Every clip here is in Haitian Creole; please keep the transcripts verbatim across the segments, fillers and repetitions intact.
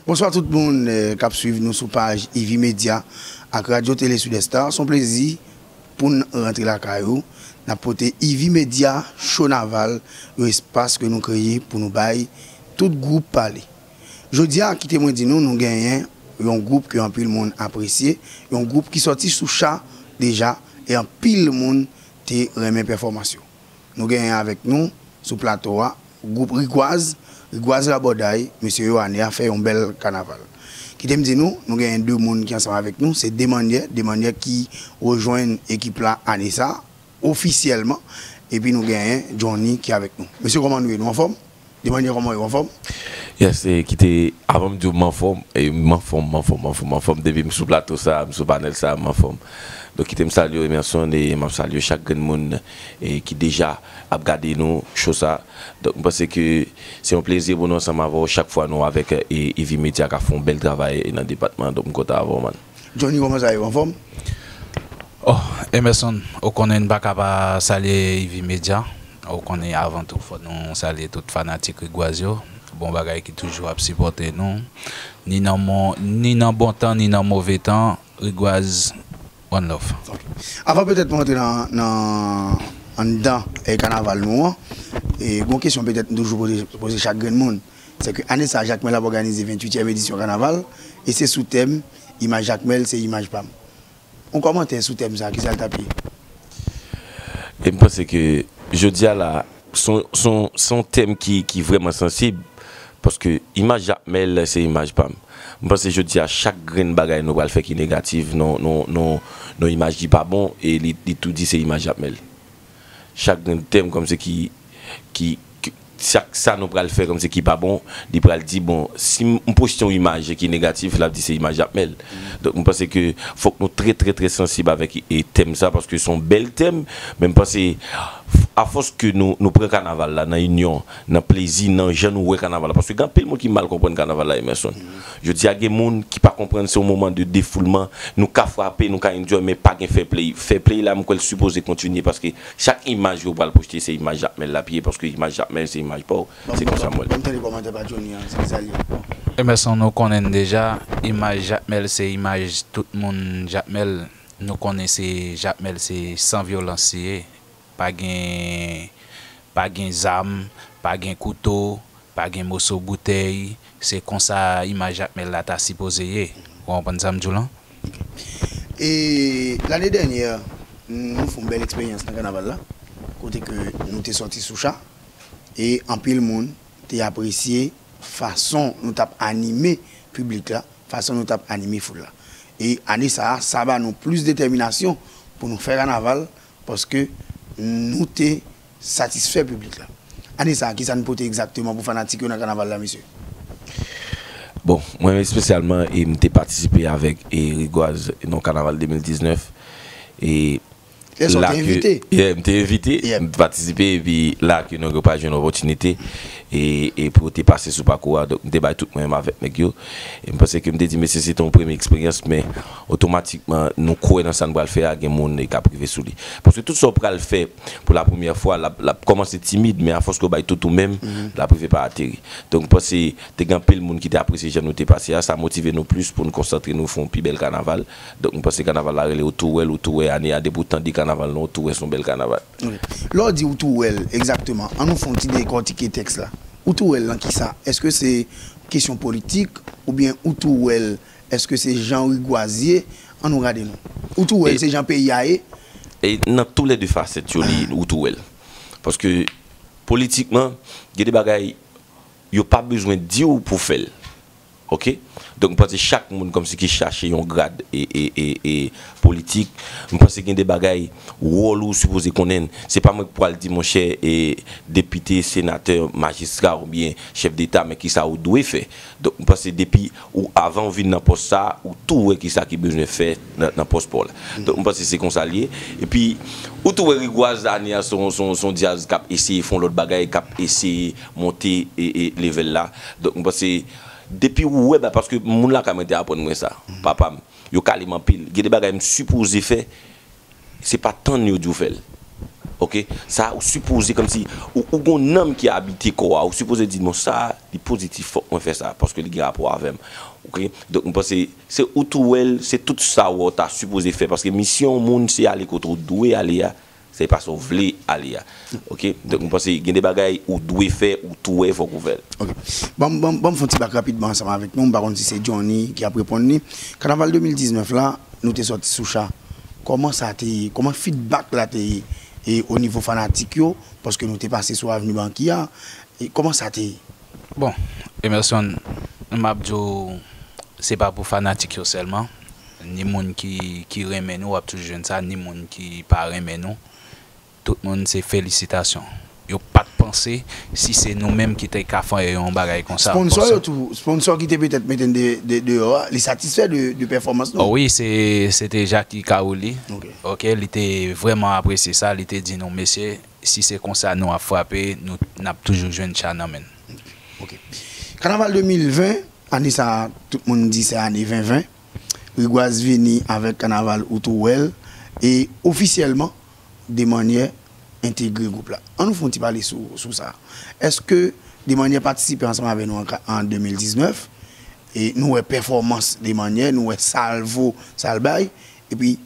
Bonswa tout moun eh, k ap swiv nou sou paj Ivy Media ak Radyo Tele Sud Est la. Se yon plezi pou n rantre lakay ou. N ap pote Ivy Media, Cho Naval, yon espas ke nou kreye pou nou bay tout gwoup pale. Jodi a, kite mwen di nou, nou genyen yon gwoup ke anpil moun apresye, yon gwoup ki sòti sou cha deja, e anpil moun te renmen pèfòmans yo. Nou genyen avèk nou, sou plato a, gwoup Rigwaz, Rigwaz Rabòday, mesye yo ane a fè yon bèl kanaval. Kite m di nou, nou genyen de moun ki ansanm avèk nou, se Demannyè, Demannyè ki rejwenn ekip la ane sa, ofisyèlman, epi nou genyen Johnny ki avèk nou. Mesye, kòman nou ye? Nou anfòm? Demannyè, kòman w ye? Ou anfòm? Yes, e, kite, avan m di w m anfòm, e, m anfòm, m anfòm, m anfòm, m anfòm. Depi m sou plato sa, m sou panèl sa, m anfòm. Donk, kite m salye w, Emerson, e m ap salye chak grenn moun, e, ki deja ap gade nou, cho sa. Donk, m panse ke se yon plezi pou nou ansanm avè w chak fwa nou avèk, e, Ivy Media k ap fè yon bèl travay, e, nan depatman an. Donk, m kontan avè w, man. Johnny, kòman sa ye? Ou anfòm? Oh, Emerson, ou konnen n pa ka pa salye Ivy Media. Ou konnen avan tou, fò nou salye tout fanatik Rigwaz yo. Bon bagay ki toujou ap sipòte nou. Ni nan, mon, ni nan bon tan, ni nan move tan. Rigwaz, one love. Ok. Avan petèt nou antre nan, nan anndan eh, kanaval nou an, e gon kesyon petèt nou toujou poze, poze chak grenn moun. Se ke ane sa, Jakmèl ap òganize venntuityèm edisyon kanaval, e se sou tèm Imaj Jakmèl, se imaj pa m. Yon kòmantè sou tèm sa, kisa l t ap ye? E m panse ke jodi a la, se yon, se yon, se yon tèm ki, ki vrèman sansib, paske imaj Jakmèl, se imaj pa m. M panse jodi a, chak grenn bagay nou pral fè ki negatif, non, non, non, non imaj ki pa bon, e li, li tou di se imaj Jakmèl. Chak grenn tèm kòmsi ki, ki, ki sa, sa nou pral fè kòmsi ki pa bon, li pral di, bon, si m, m pwojte yon imaj ki negatif, l ap di se imaj Jakmèl. Donk, m panse ke fòk nou trè, trè, trè sansib avèk e, tèm sa, paske se yon bèl tèm, men m panse, afòs ke nou, nou pran kanaval la nan inyon, nan plezi, nan jan nou wè kanaval la, paske gen anpil moun ki mal konprann kanaval la, Emerson. Jodi a, gen moun ki pa konprann se yon moman de defoulman, nou ka frape, nou ka enjoy, men pa gen fair play. Fair play la, m kwè l sipoze kontinye, paske chak imaj yo pral pwojte, se imaj Jakmèl l ap ye, paske imaj Jakmèl, se imaj pa w. Se konsa m wè l. Ban m tande kòmantè pa Johnny an, se kisa l ye? Emerson, nou konnen n deja, imaj Jakmèl se imaj tout moun Jakmèl. Nou konnen se Jakmèl se san vyolans li ye. Pa gen, pa gen zam, pa gen kouto, pa gen moso boutèy. Se konsa imaj Jakmèl la ta sipoze ye. Ou konprann sa m di w lan? E lane dènyè, nou fè yon bèl eksperyans nan kanaval la, kote ke nou te sòti sou cha, e anpil moun te apresye fason nou t ap anime piblik la, fason nou t ap anime foul la. E ane sa a, sa ba nou plis detèminasyon pou nou fè kanaval, paske nou te satisfè piblik la. Ane sa a, kisa n pote egzakteman pou fanatik yo nan kanaval la, mesye? Bon, mwen menm espesyalman, e m te patisipe avèk e Rigwaz nan kanaval de mil diznèf. E Lè sa w te envite? Yeah, m te envite, m te patisipe, epi la ke nou pa jwenn opòtinite e, e pou te pase sou pakou a, donk m te bay tout mwen menm avèk nèg yo. E m panse ke m te di, mesye, se te yon premye eksperyans, men otomatikman, nou kwè nan sa n pral fè a, gen moun e k ap rive sou li. Paske tout sa w pral fè pou la premyè fwa, l ap, l ap kòmanse timid, men afòs ke w bay tout ou menm, l ap rive pa ateri. Donk, m panse, te gen anpil moun ki te apresye jan nou te pase a, sa motive nou plis pou n konsantre nou, fè yon pi bèl kanaval. Donk, m panse kanaval la rele Ou tou wè l, ou tou wè ane a, depi w tande kanaval lan, ou tou wè se yon bèl kanaval. Lè w di ou tou wè l, egzakteman, ann nou fè yon ti dekòtike tèks la. Ou tou wè l nan kisa? Èske se kesyon politik oubyen ou tou wè l, èske se jan Rigwaz ye? Ann nou gade non. Ou tou wè l se jan peyi a ye? E nan tou lè de fasèt yo, li, ou tou wè l. Paske politikman, gen de bagay, yo pa bezwen di w pou fè l. Oke? Donk, m panse chak moun kòmsi ki chache yon grad e, e, e, e politik, m panse gen de bagay, wòl ou sipoze konnen. Se pa mwen k pral di, monchè, e depite, senatè, majistra oubyen chèf deta, men kisa ou dwe fè. Donk, m panse depi ou, avan ou vin nan pòs sa a, ou tou wè kisa ki bezwen fè nan, nan pòs pa w la. Donk, m panse se konsa l ye. Epi, ou tou wè Rigwaz ane a, se yon, se yon, se yon djaz k ap eseye fè yon lòt bagay, k ap eseye monte e, e, level la. Donk, m panse, depi ou wè, ba, paske moun lakay mwen te aprann mwen sa, papa m, yo kale m anpil. Gen de bagay m sipoze fè, se pa tann yo di w fè l. Ok, sa ou sipoze kòmsi ou, ou gon nanm ki abite kò a, ou sipoze di non, sa li pozitif, fòk mwen fè sa paske li gen rapò avè m. Ok, donk m panse se ou tou wè l, se tout sa ou wè w ta sipoze fè paske misyon yon moun se ale kote ou dwe ale a, se pa sa w vle ale a. Ok, donk m panse gen de bagay ou dwe fè, ou tou wè, fòk ou fè l. Ok. Ban m ban m ban m fè yon ti bak rapidman ansanm avèk nou. M pa konn si se Johnny ki ap reponn li. Kanaval de mil diznèf la, nou te sòti sou cha. Kòman sa te ye? Kòman feedback la te ye? E o nivo fanatik yo, paske nou te pase sou avni Banki a, e kòman sa te ye? Bon, Emerson, m ap di w, se pa pou fanatik yo sèlman. Ni moun ki, ki renmen nou, w ap toujou jwenn sa, ni moun ki pa renmen nou. Tout moun se felisitasyon. Yo pa t panse si se nou menm ki te ka fè yon bagay konsa. Sponsò yo tou, sponsò ki te petèt mete n de, de, deyò a, li satisfè de, de pèfòmans nou. Oh wi, se, se te Jacky Caroly. Ok. Ok, li te vrèman apresye sa, li te di nou, mesye, si se konsa nou ap frape, nou n ap toujou jwenn cha nan men n. Ok. Kanaval de mil ven, ane sa a, tout moun di se ane ven ven. Rigwaz vini avèk kanaval Ou Tou Wè L e ofisyèlman Demanyè entegre gwoup la. An nou fè yon ti pale sou, sou sa. Èske Demanyè patisipe ansanm avè nou an, an de mil diznèf? E nou wè pèfòmans Demanyè, nou wè sa l vo, sa l bay. Epi,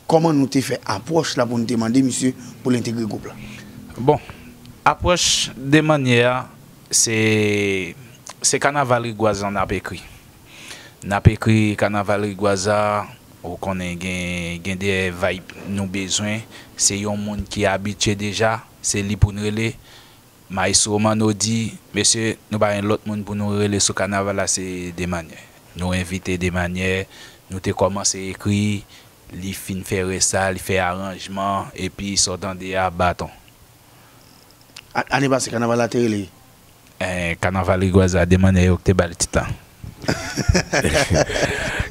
kòman nou te fè apwòch la pou nou te mande misye pou l entegre gwoup la? Bon, apwòch Demanyè a, se, se kanaval Rigwaz lan n ap ekri. N ap ekri kanaval Rigwaz la, ou konnen gen, gen de vibe nou bezwen. Se yon moun ki abitye deja, se li pou n rele. Maestro Manno di, mesye, nou pa gen lòt moun pou nou rele sou kanaval la, se Demanyè. Nou envite Demanyè, nou te kòmanse ekri, li fin fè rès la, li fè aranjman, epi sa w tande a, baton. A- Ane pase, kanaval la te rele. Eh, kanaval Rigwaz la, Demanyè yo ki te ba l tit la.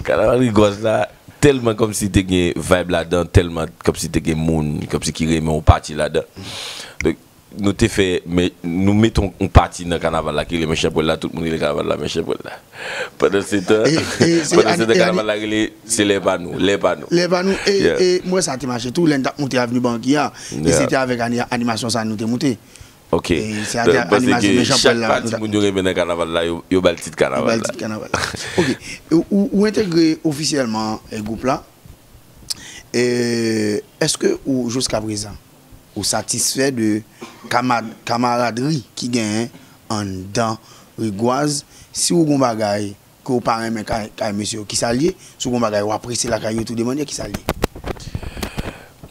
Kanaval Rigwaz la, tèlman kòmsi te gen vibe ladan, tèlman kòmsi te gen moun, kòmsi ki renmen yon pati ladan. Donk, nou te fè, men, nou mete yon, yon pati nan kanaval la ki rele Mechan Pwèl la, tout moun rele kanaval la Mechan Pwèl la. Pandan se tan, pandan se tan kanaval la rele se lè pa nou, lè pa nou. Lè pa nou, e, e m wè sa te mache tou, lè n t ap moute avni Banki a, e se te avèk ani- animasyon sa a nou te moute. Ok. E se ate animasyon Mechan Pwèl la. Chak pati moun yo renmen nan kanaval la, yo, yo ba l tit kanaval la. Yo ba l tit kanaval la. Ok. Ou, ou entegre ofisyèlman gwoup la. E, èske ou, jiska prezan, ou satisfè de kamad- kamaradri ki genyen anndan Rigwaz? Si ou gon bagay ke w pa renmen kay, kay mesye yo, kisa l ye? Si w gon bagay w apresye lakay yo tou de manyè, kisa l ye?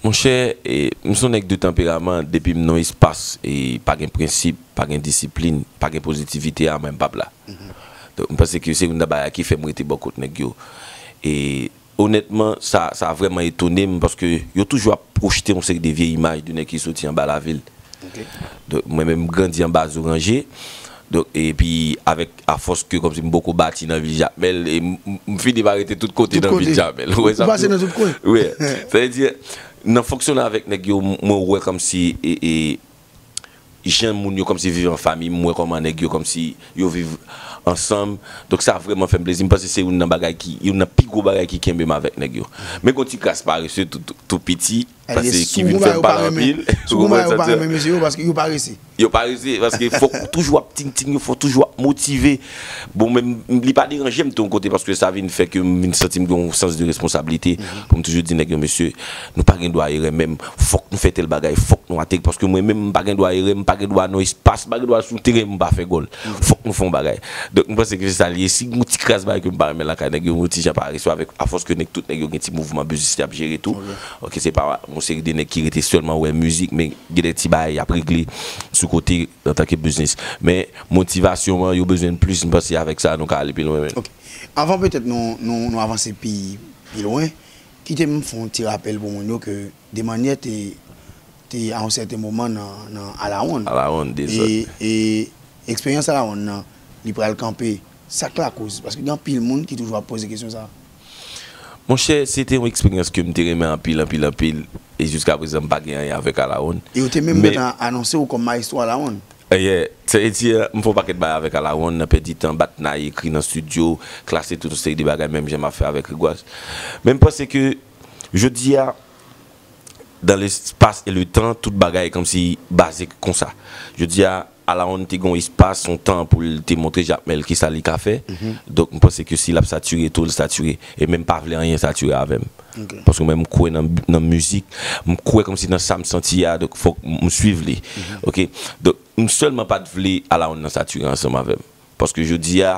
Monchè, e, m se yon nèg de tanperaman, depi m nan yon espas, e, pa gen prensip, pa gen disiplin, pa gen pozitivite a, mwen m p ap la. Donk, m panse ke se youn nan bagay ki fè m rete bò kot nèg yo. E, onètman, sa, sa vrèman etone m, paske yo toujou ap pwojte yon seri de vye imaj de nèg ki soti anba lavil. Donk, mwen menm, m grandi anba Zoranje. Donk, epi, avèk, afòs ke kòmsi m poko bati nan vil Jakmèl, e m, m, m fini pa rete tout kote nan vil Jakmèl. Ou wè sa m di w? Ou pase nan tout kwen. Wi. Sa vle di, nan fonksyone avèk nèg yo, m, mwen wè kòmsi, e, e, jan moun yo kòmsi viv an fanmi, m wè kòman nèg yo kòmsi yo viv ansanm. Donk, sa vrèman fè m plezi. M panse se youn nan bagay ki, youn nan pi gwo bagay ki kenbe m avèk nèg yo. Men gon ti kras parese tou, tou, tou piti. Paske ki vin fè m pale anpil. Si w gon bagay ou pa renmen, mesye yo, paske yo parese. Yo parese, paske fòk ou toujou ap ting ting yo, fòk ou toujou ap motive. Bon, men m, li pa deranje m tou yon kote, paske sa vin fè ke m vin santi m gen yon sans de responsablite pou m toujou di nèg yo, mesye, nou pa gen dwa erè menm, fòk nou fè tèl bagay, fòk nou ateri, paske mwen menm, m pa gen dwa erè, m pa gen dwa nan espas, m pa gen dwa sou teren, m pa fè gòl. Fòk nou fè yon bagay. Donk, m panse ke se sa l ye. Si gon ti kras bagay ke m pa renmen lakay nèg yo, yon ti jan parese, avèk, afòs ke nèg, tout nèg yo gen ti mouvman biznis y ap jere tou. Ok, se pa yon seri de nèg ki rete sèlman wè mizik, men gen de ti bagay y ap regle sou kote antanke biznis. Men motivasyon an, yo bezwen l plis, m panse avèk sa, nou ka ale pi lwen menm. Ok. Avan petèt nou, nou, nou avanse pi, pi lwen, kite m fè yon ti rapèl pou moun yo ke Demanyè te, te a yon sèten moman nan, nan Alawonn. Alawonn, de zòt. E, e eksperyans Alawonn nan, li pral kanpe. Sa k lakoz? Paske gen anpil moun ki toujou ap poze kesyon sa a. Monchè, se te yon eksperyans ke m te renmen anpil, anpil, anpil. E jiska prezan, m pa gen anyen avèk Alawonn. E yo te menm gentan anonse w kòm mayestwo Alawonn. Yeah, sa vle di, m fè yon pakèt bagay avèk Alawonn, nan pèdi tan, bat nay, ekri nan estidyo, klase tout yon seri de bagay, menm jan m ap fè avèk Rigwaz. Men m panse ke, jodi a, Dans l'espace et le temps, tout bagay kòmsi baze konsa. Jodi a, Alawonn te gen yon espas, yon tan pou l te montre Jakmèl kisa li ka fè. Donk, m panse ke si l ap satire tou, l satire. E menm pa vle anyen satire avè m. Paske mwen, m kwè nan, nan mizik, m kwè kòmsi nan sa m santi a, donk fòk m swiv li. Oke? Donk, m sèlman pa t vle Alawonn nan satire ansanm avè m. Paske jodi a,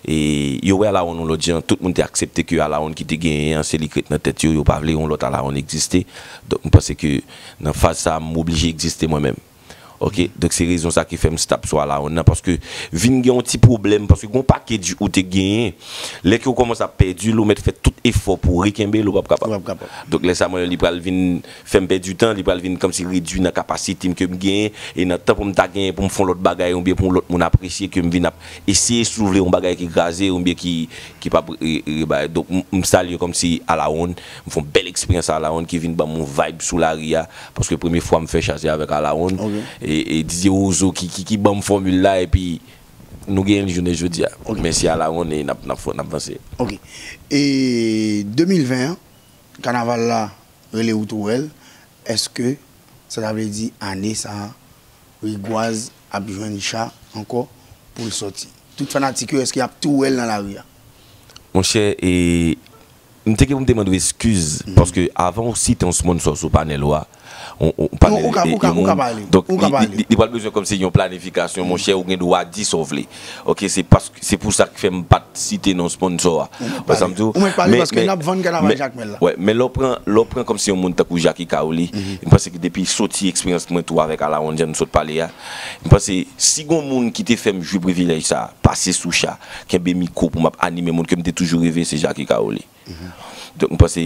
e, yo wè Alawonn yon lòt jan, tout moun te aksepte ke Alawonn ki te genyen an, se li k ret nan tèt yo, yo pa vle yon lòt Alawonn egziste. Donk, m panse ke nan faz sa a, m oblije egziste mwen menm. Oke? Donk, se rezon sa ki fè m stop sou Alawonn nan, paske vin gen yon ti pwoblèm, paske gen yon pakèt ou te genyen, lè ke w kòmanse ap pèdi l, ou mèt fè tout efò pou w rekenbe l, ou p ap kapab. Ou p ap kapab. Donk, lè sa, mwen, li pral vin fè m pèdi tan, li pral vin kòmsi redui nan kapasite m ke m genyen, e nan tan pou m ta genyen pou m fè yon lòt bagay, oubyen pou yon lòt moun apresye ke m vin ap eseye soulve yon bagay ki kraze, oubyen ki, ki p ap re-, re-, bagay. Donk, m, m salye kòmsi Alawonn, m fè yon bèl eksperyans Alawonn ki vin ban m yon vibe sou lari a, paske premye fwa m fè chaje avèk Alawonn, e, e Didier Roseau ki, ki, ki ban m fòmil la, epi nou genyen l jounen jodi a. Mèsi Alawonn e n ap, n ap, n ap vanse. Ok. E de mil ven an, kanaval la rele Ou Tou Wè L, èske sa ta vle di ane sa a, Rigwaz ap jwenn cha ankò pou l sòti? Tout fanatik yo, èske y ap tou wè l nan lari a? Monchè, e, m te gen pou m te mande w eskiz, paske avan w site yon sponsor sou panèl ou a, on, on panèl, ou ka, e, ou ka, ou ka pale. Donk, ou ka li, pale. Li, li pral bezwen kòmsi yon planifikasyon, monchè, ou gen dwa di sa w vle. Ok, se paske, se pou sa k fè m pa t site non sponsor a. Ou mèt pale. Ou mèt pale paske n ap vann kanaval Jakmèl la. Wè, men lè w pran, lè w pran kòmsi yon moun tankou Jacky Kaoli, m panse ke depi soti eksperyans mwen tou avèk Alawonn, jan nou sot pale a, m panse si gon moun ki te fè m jwi privilèj sa, pase sou cha, kenbe mikwo pou m ap anime moun ke m te toujou reve, se Jacky Kaoli. Donk, m panse,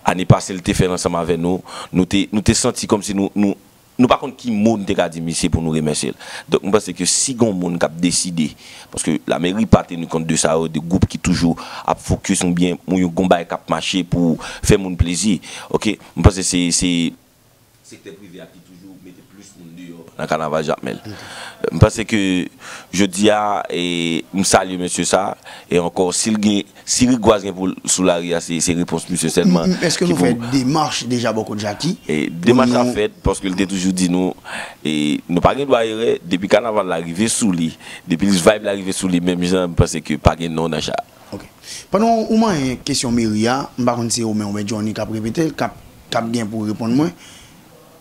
ane pase, l te fè l ansanm avè nou. Nou te, nou te santi kòmsi nou, nou, nou pa konn ki mo n te ka di misye pou nou remèsye l. Donk, m panse ke si gon moun k ap deside, paske lameri pa teni kont de sa yo, de gwoup ki toujou ap fokis oubyen yon, yon gon bagay k ap mache pou fè moun plezi. Ok, m panse se, se sektè prive a ki toujou mete plis moun deyò nan kanaval Jakmèl. M panse ke jodi a, e, m salye mesye sa, e ankò, si l gen, si Rigwaz gen pou l sou lari a, se, se repons misye sèlman. M, m, èske nou fè demach deja bò kot Jacky? E, demach la fèt, paske l te toujou di nou, e, nou pa gen dwa erè, depi kanaval la rive sou li, depi vibe la rive sou li, menm jan, m panse ke pa gen non nan cha. Ok. Pandan ou manyen kesyon meri a, m pa konn si se ou menm oubyen Johnny k ap repete l, k ap, k ap gen pou reponn mwen.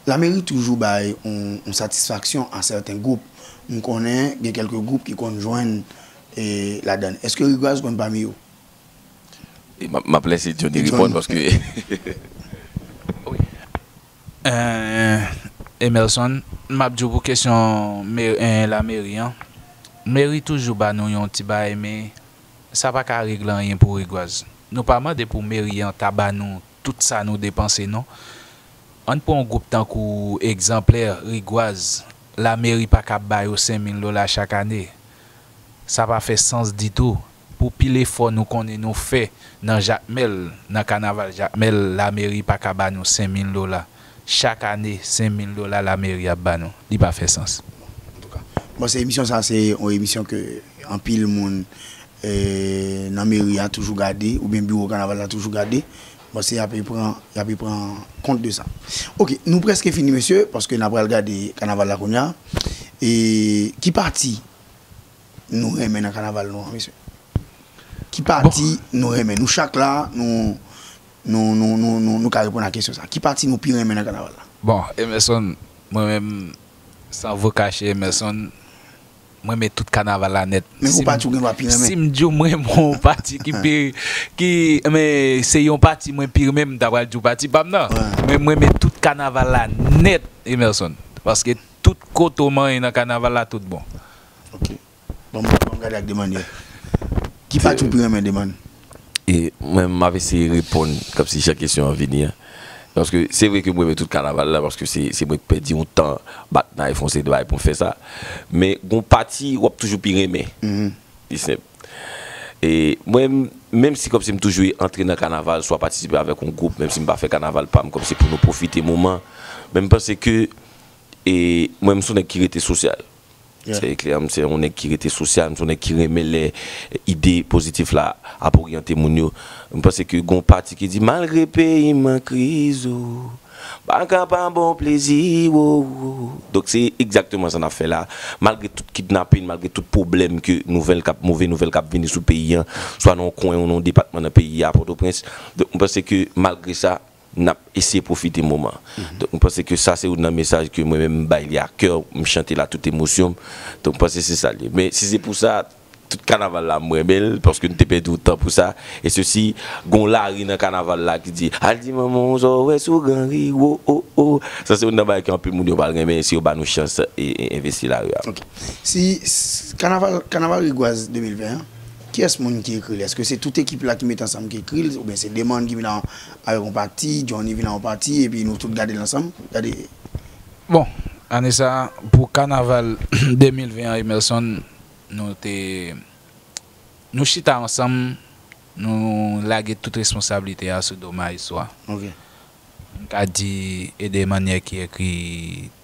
Lameri toujou bay yon, yon satisfaksyon a sèten gwoup. M konnen gen kèlke gwoup ki konn jwenn, e, ladan l. Èske Rigwaz konn pami yo? E m ap, m ap lèse Johnny reponn paske. Wi. Eh, Emerson, m ap di w pou kesyon me-, eh, lameri an. Meri toujou ba nou yon ti bagay, men sa pa ka regle anyen pou Rigwaz. Nou pa mande pou meri an ta ba nou tout sa nou depanse, non. Ann pran yon gwoup tankou Egzanplè, Rigwaz, lameri pa ka ba yo senk mil dola chak ane. Sa pa fè sans ditou. Pou pil efò nou konnen nou fè nan Jakmèl, nan kanaval Jakmèl, lameri pa ka ba nou senk mil dola. Chak ane, senk mil dola lameri ap ba nou. Li pa fè sans. Antouka, bon, se emisyon sa, se yon emisyon ke anpil moun, eh, nan meri a toujou gade, oubyen biwo kanaval la toujou gade. Bon, se y ape pran, y ape pran kont de sa. Ok, nou prèske fini, mesye, paske n a pral gade kanaval la kounye a. E ki pati nou renmen nan kanaval nou an, mesye? Ki pati nou renmen? Nou chak la, nou, nou, nou, nou, nou, nou ka reponn a kesyon sa. Ki pati nou pi renmen nan kanaval la? Bon, Emerson, mwen menm, san vo kache, Emerson, mwen renmen tout kanaval la nèt. Men gon pati ou gen dwa pi renmen? Si m di w mwen renmen yon pati ki pi, ki, men se yon pati mwen pi renmen, m ta pral di w pati pa m nan. Men mwen renmen tout kanaval la nèt, Emerson. Paske tout kote w manyen nan kanaval la, tout bon. Ok. Ban m, ban m gade ak Demann yo. Ki pati ou pi renmen, Demann? E mwen, m ap eseye reponn kòmsi jan kesyon an vini an. Paske se vre ke m renmen tout kanaval la, paske se, se mwen k pèdi yon tan bat nan iPhone, se de bagay pou m fè sa. Men gon pati w ap toujou pi renmen. Li senp. E mwen, menm si kòmsi m toujou antre nan kanaval, swa patisipe avèk yon gwoup, menm si m pa fè kanaval pa m, kòmsi pou nou pwofite moman, men m panse ke, e mwen, m se yon nèg ki rete sosyal. Se klè, m se yon nèg ki rete sosyal, m se yon nèg ki renmen lè ide pozitif la ap oryante moun yo. M panse ke gon pati ki di, malgre peyi m an kriz, o, Baka pa bon plezi, wo, wo. Donk, se egzakteman sa n ap fè la. Malgre tout kidnapin, malgre tout pwoblèm ke nouvèl k ap, move nouvèl k ap vini sou peyi an, swa nan yon kwen ou nan yon depatman nan peyi a, Pòtoprens. Donk, m panse ke malgre sa, n ap eseye pwofite moman. Donk, m panse ke sa se youn nan mesaj ke mwen menm m bay li a kè, m chante l a tout emosyon m. Donk, m panse se sa l ye. Men si se pou sa, tout kanaval la, m renmen l, paske n te pèdi tan pou sa. E sesi, gon lari nan kanaval la ki di, "Al di manman w sa w wè sou Granri, wo, o, o." Sa se youn nan bagay ke anpil moun yo pral renmen si yo ba nou chans e, e envesti lari a. Ok. Si, s- kanaval, kanaval Rigwaz de mil ven an, kiyès moun ki ekri l? Èske se tout ekip la ki mete ansanm ki ekri l, oubyen se Demann ki vin a- avèk yon pati, Johnny vin a yon pati, epi nou tout gade l ansanm? Gade. Bon, ane sa, pou kanaval de mil ven an, Emerson, nou te, nou chita ansanm, nou lage tout responsablite a sou do Maestro a. Ok. M ka di e de mannyè ki ekri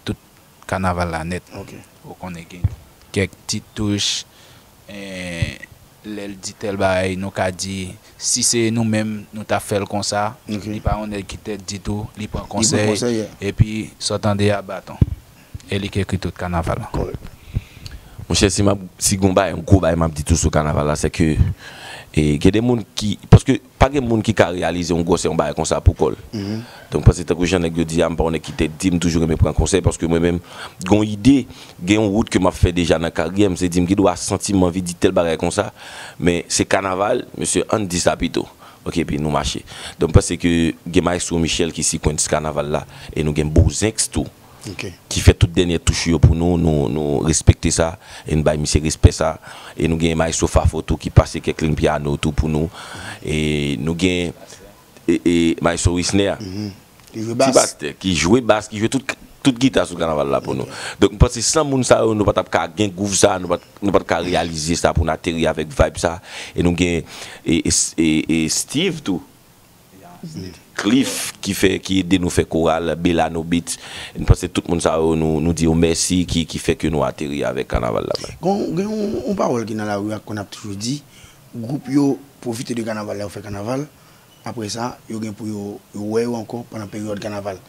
tout kanaval la nèt. Ok. Ou konnen gen kèk ti touch, eh, lè l di tèl bagay, nou ka di, si se nou menm, nou t ap fè l konsa, Ok. li pa yon nèg ki tèt ditou, li pran Li pran konsèy, konsèy, yeah. epi sa w tande a baton. E li ki ekri tout kanaval la. Kòrèk. Monchè, si m ap, si gon bagay, yon gwo bagay m ap di tou sou kanaval la, se ke, e, gen de moun ki, paske pa gen moun ki ka reyalize yon gwosè yon bagay konsa pou kò l. Donk, m panse tankou jan nèg yo di a, m pa yon nèg ki tèt di, m toujou renmen pran konsèy, paske mwen menm, gon ide, gen yon wout ke m ap fè deja nan karyè m, se di m gen dwa santi m anvi di tèl bagay konsa, men se kanaval, mesye, ann di sa pito. Ok, epi nou mache. Donk, m panse ke gen Maestro Michel ki sequence kanaval la, e nou gen Bozenx tou, Ok. ki fè tout dènyè touch yo pou nou, nou, nou respekte sa, e nou bay misye respè sa, e nou gen Maestro Fafo tou ki pase kèk liy pyano tou pou nou, e nou gen e, e, Maestro Wisner, Li jwe ti bas. Bastè, ki jwe bas, ki jwe tout, tout gita sou kanaval la pou nou. Donk, m panse san moun sa yo, nou pa t ap ka gen gwouv sa, nou pa t, nou pa t ka reyalize sa pou n ateri avèk vibe sa, e nou gen e, e, e, e Steve tou. Cliff ki fè, ki ede nou fè koral, Belano Beats. M panse tout moun sa yo, nou, nou di yo mèsi ki, ki fè ke nou ateri avèk kanaval la. Gon, gen yon, yon pawòl ki nan lari a, konn ap toujou di, gwoup yo pwofite de kanaval la, yo fè kanaval, apre sa, yo gen pou yo, yo wè yo ankò pandan peryòd kanaval.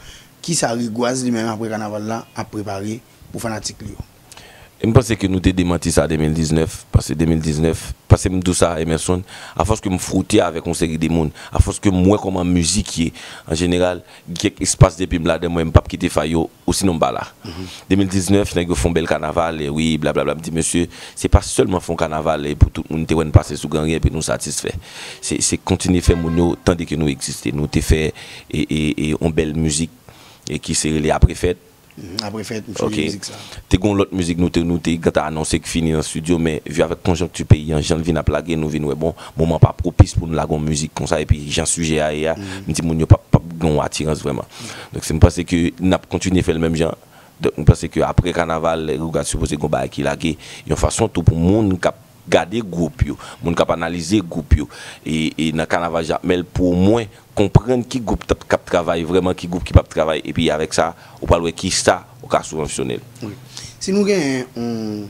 Kisa Rigwaz li menm apre kanaval la ap prepare pou fanatik li yo? E m panse ke nou te demanti sa de mil diznèf, paske de mil diznèf, paske m di w sa, Emerson, afòs ke m fwote avèk yon seri de moun, afòs ke m wè kòman mizik ye, an jeneral, gen kèk espas depi m ladan mwen, m p ap kite fay yo, osinon m pa la. De mil diznèf, nèg yo fè yon bèl kanaval, e wi, blablabla, m di, mesye, se pa sèlman fè yon kanaval, e pou tout moun te wè n pase sou Granri, epi nou satisfè. Se, se kontinye fè moun yo tande ke nou egziste. Nou te fè, e, e, e, yon bèl mizik, e ki se rele Apre Fèt. Mhm, Apre Fèt, m chonje Ok. mizik sa. Te gon lòt mizik nou te, nou te gentan anonse ki fini nan estidyo, men vi avèk konjonkti peyi an, jan l vin ap lage, nou vin wè, bon, moman pa pwopis pou nou lage yon mizik konsa, epi jan sijè a ye a, m di moun yo p ap, p ap gen yon atirans vrèman. Donk, se m panse ke n ap kontinye fè l menm jan. Donk, m panse ke apre kanaval, Rigwaz sipoze gon bagay ki lage, yon fason tou pou moun k ap gade gwoup yo, moun k ap analize gwoup yo, e, e nan kanaval Jakmèl, pou omwen konprann ki gwoup t ap, k ap travay vrèman, ki gwoup ki p ap travay, epi avèk sa, ou pral wè kisa ou ka sibvansyonnen l. Wi. Si nou genyen yon,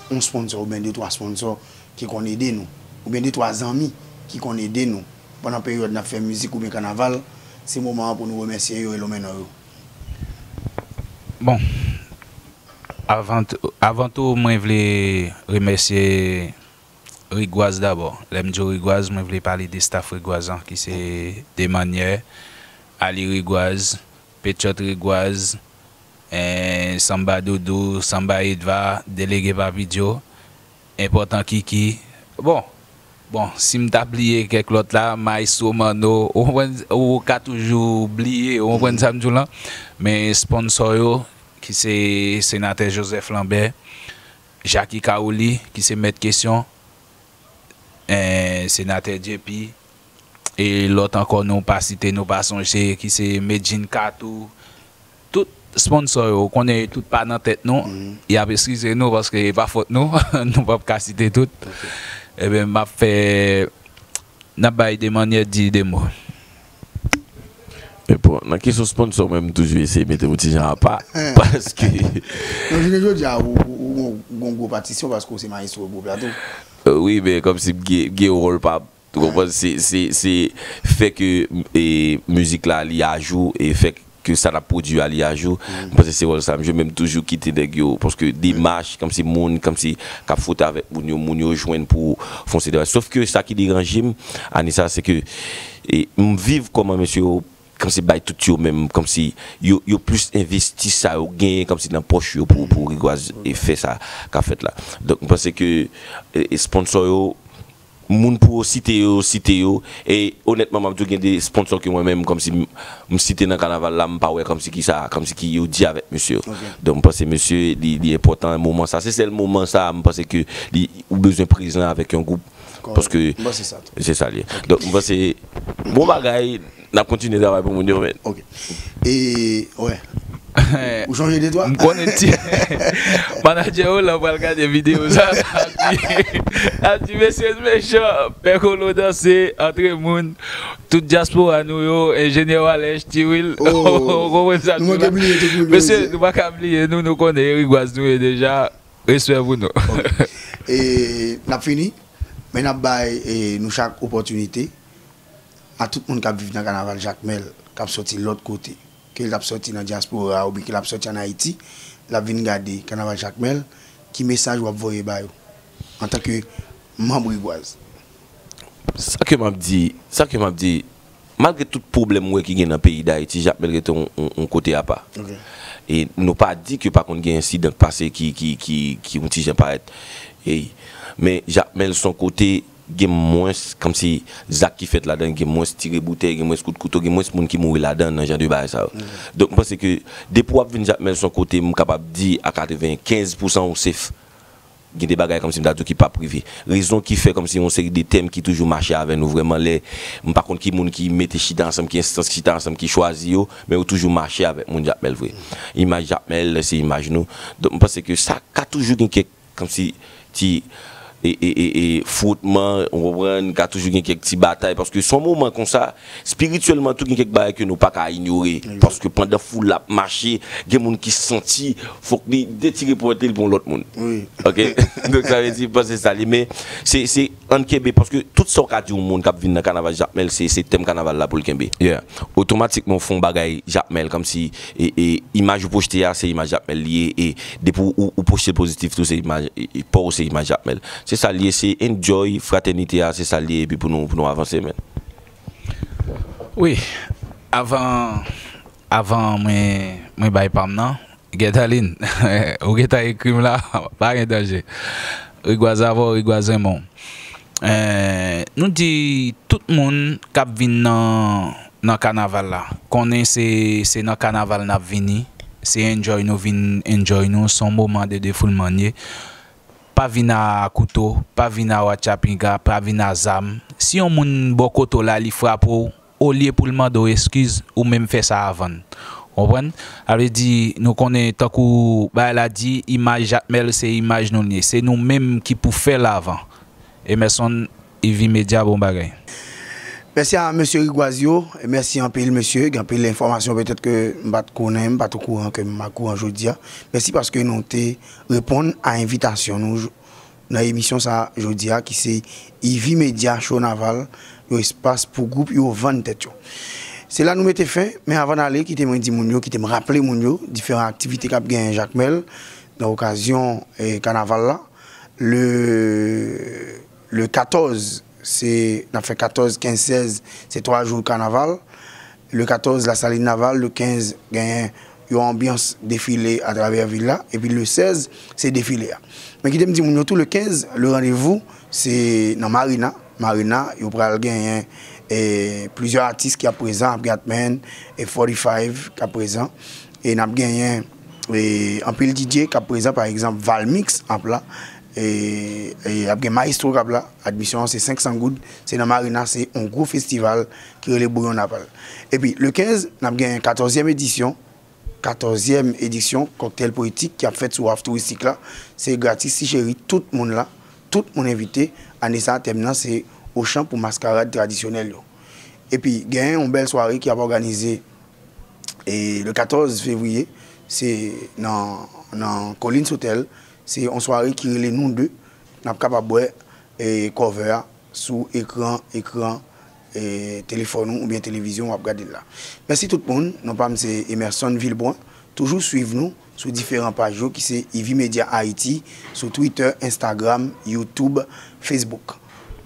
yon sponsor oubyen de twa sponsor ki konn ede nou, oubyen de twa zanmi ki konn ede nou pandan peryòd n ap fè mizik oubyen kanaval, se moman an pou nou remèsye yo e lonmen non yo. Bon, avan t-, avan tou, mwen vle remèsye Rigwaz dabò. Lè m di w Rigwaz, mwen vle pale de staff Rigwaz lan, ki se Demannyè, Ali Rigwaz, Petchòt Rigwaz, eh, Sanba Doudou, Sanba Edva, Delege Papi Djo, Enpòtan Kiki. Bon, bon, si m ta bliye kèk lòt la, Maestro Manno, ou konprann, ou ka toujou bliye, ou konprann sa m di w lan. Men sponsor yo, ki se Senatè Joseph Lambert, Jacky Kaouli, ki se mèt kesyon, eh, Senatè J P, e lòt ankò nou pa site, nou pa sonje, ki se Medjin Katou, tout sponsor yo, ou konnen tout pa nan tèt nou, y ap eskize nou paske e pa fòt nou, nou p ap ka site tout. Ebyen, m ap fè, n ap bay Demannyè di de mo. Men bon, nan kesyon sponsor, mwen, m toujou eseye mete m yon ti jan apa, paske Non, jounen jodi a, ou, ou, ou gon, gon gwo patisyon paske ou se maestro gwoup la tou. Euh, wi, men kòmsi m gen, gen wòl pa m, ou konprann? Se, se, se fè ke, e, mizik la, li ajou, e fè ke sa n ap pwodui a li ajou. M panse se wòl sa m jwe, men m toujou kite nèg yo, paske demach, kòmsi moun, kòmsi k ap fwote avèk moun yo, moun yo jwenn pou fè yon seri de bagay. Sof ke sa ki deranje m, Anissa, se ke e, m viv kòman mesye yo kòmsi bay tout yo menm, kòmsi yo, yo plis envesti sa yo genyen kòmsi nan pòch yo pou, pou Rigwaz e fè sa k ap fèt la. Donk, m panse ke e, e sponsò yo, moun pou yo site yo, yo site yo. E onètman, m ap di w, gen de sponsò ke mwen menm, kòmsi m, m site nan kanaval la, m pa wè kòmsi ki sa, kòmsi ki yo di avèk mesye yo. Donk, m panse mesye, li, li enpòtan moman sa. Se sèl moman sa, m panse ke li, ou bezwen prezan avèk yon gwoup. Paske se sa li ye. Donk, m panse, bon bagay, n ap kontinye travay pou moun yo, men. E, wè. Ou chanje de twa? M konnen ti manadjè yo la pral gade videyo sa. Ap di mesye mechan, pè kolo danse, antre moun, tout dyaspora nou yo, enjenyè Walèch, Ti Wil, ou konprann sa tou la. Mesye, nou pa ka bliye nou, nou konnen Rigwaz nou ye deja. Respè pou nou. E n ap fini, men n ap bay e, nou chak opòtinite a tout moun k ap viv nan kanaval Jakmèl, k ap sòti lòt kote, ke l t ap sòti nan dyaspora oubyen ke l ap sòti ann Ayiti, l ap vin gade kanaval Jakmèl, ki mesaj w ap voye ba yo antanke manm Rigwaz? Sa ke m ap di, sa ke m ap di, malgre tout pwoblèm ou wè ki gen nan peyi Dayiti, Jakmèl rete yon, yon, yon kote apa. E nou pa di ke pa konn gen ensidan k pase ki, ki, ki, ki yon ti jan parèt. E, men Jakmèl se yon kote gen mwens, kòmsi zak ki fèt ladan, gen mwens tire boutèy, gen mwens kout kouto, gen mwens moun ki mouri ladan nan jan de bagay sa yo. Donk, m panse ke depi w ap vin Jakmèl se yon kote m kapab di a katrevenkenz pousan ou safe. Gen de bagay kòmsi m ta di w ki p ap rive. Rezon ki fè kòmsi yon seri de tèm ki toujou mache avè nou vrèman lè m pa konn ki moun ki mete chita ansanm, ki enstans ki chita ansanm, ki chwazi yo, men yo toujou mache avèk moun Jakmèl vre. Imaj Jakmèl, se imaj nou. Donk, m panse ke sa ka toujou gen kèk kòmsi ti e, e, e, e, fwotman, ou konprann, ka toujou gen kèk ti batay, paske se yon moman konsa, espirityèlman tou, gen kèk bagay ke nou pa ka inyore, paske pandan foul la ap mache, gen moun ki santi, fòk li detire pwent li pou yon lòt moun. Ok? Donk, sa vle di, m panse sa li, men se, se ann kenbe, paske tout sa w ka di yon moun k ap vin nan kanaval Jakmèl, se, se tèm kanaval la pou l kenbe. Yeah. Otomatikman, w fè yon bagay Jakmèl, kòmsi e, e, imaj ou pwojte a, se imaj Jakmèl li ye, e depi w, ou, ou pwojte l pozitif tou, se imaj, e, e, pa w, se imaj Jakmèl. Se sa l ye, se enjoy, fratènite a, se sa l ye, epi pou nou, pou nou avanse, men. Wi, avan, avan mwen, mwen bay pa m nan, Gètalin, ou gentan ekri m la, pa gen danje. Rigwaz avè w, Rigwaz renmen w. Eh, nou di tout moun k ap vin nan, nan kanaval la, konnen se, se nan kanaval n ap vini, se enjoy nou vin enjoy nou, se yon moman de defoulman n ye. Pa vin a kouto, pa vin a watchapinga, pa vin a zam. Si yon moun bò kote w la, li frape w, olye pou l mande w eskiz, ou menm fè sa avan l. Konprann? Sa vle di, nou konnen, tankou bagay la di, imaj Jakmèl se imaj nou l ye. Se nou menm ki pou fè l avan. Emerson, Ivy Media, bon bagay. Mèsi a mesye Rigwaz yo, e mèsi anpil mesye, gen anpil enfòmasyon petèt ke m pa t konnen, m pa t okouran ke m okouran jodi a. Mèsi paske nou te reponn a envitasyon nou nan emisyon sa jodi a ki se Ivy Media Show Naval, yon espas pou gwoup yo vann tèt yo. Se la nou mete fen, men avan n ale, kite mwen di moun yo, kite m raple moun yo, diferan aktivite k ap genyen Jakmèl nan okazyon eh, kanaval la. Le, le katòz, se, n ap fè katòz, kenz, sèz, se twa jou kanaval. Le katòz, Lasalin Naval, le kenz, genyen yon anbyans defile atravè vil la. Epi le sèz, se defile a. Men kite m di moun yo tou, le kenz, le randevou, se nan Marina. Marina, yo pral genyen eh, plizyè atis ki ap prezan, ap gen Atman, e forty five k ap prezan. E n ap genyen e, anpil D J k ap prezan, pa egzanp, Valmix ap la. E, e ap gen Maestro k ap la. Admisyon an se senk san goud. Se nan Marina, se yon gwo festival ki rele Bouyon Naval. Epi, le kenz, n ap gen katòzyèm edisyon, katòzyèm edisyon Kòktèl Poetik ki ap fèt sou waf touristik la. Se gratis, ti cheri, tout moun la, tout moun envite. Ane sa a, tèm nan se Ochan pou maskarad tradisyonèl yo. Epi, genyen yon bèl sware ki ap òganize e, le katòz fevriye, se nan, nan Collins Hotel. Se yon sware ki rele Nou De. N ap kapab wè e, cover a sou ekran, ekran e, telefòn ou oubyen televizyon w ap gade l la. Mèsi tout moun. Non pa m se Emerson Vilbrun. Toujou swiv nou sou diferan paj yo ki se Ivy Media Haiti sou Twitter, Instagram, YouTube, Facebook.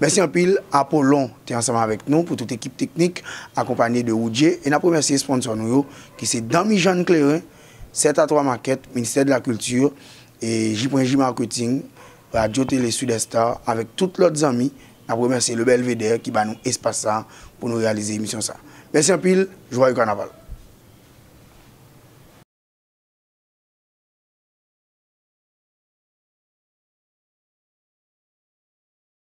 Mèsi anpil. Apollon te ansanm avèk nou pou tout ekip teknik, akonpanye de Woodje. E n ap remèsye sponsò nou yo ki se Dami Jeanne Clairin, Sèt a twa Market, Ministè de la Kilti, e J pwen J Marketing, Radyo Tele Sud Star, avèk tout lòt zanmi. N ap remèsye Le Belvédère ki ba nou espas sa pou nou reyalize emisyon sa. Mèsi anpil. Jwaye kanaval.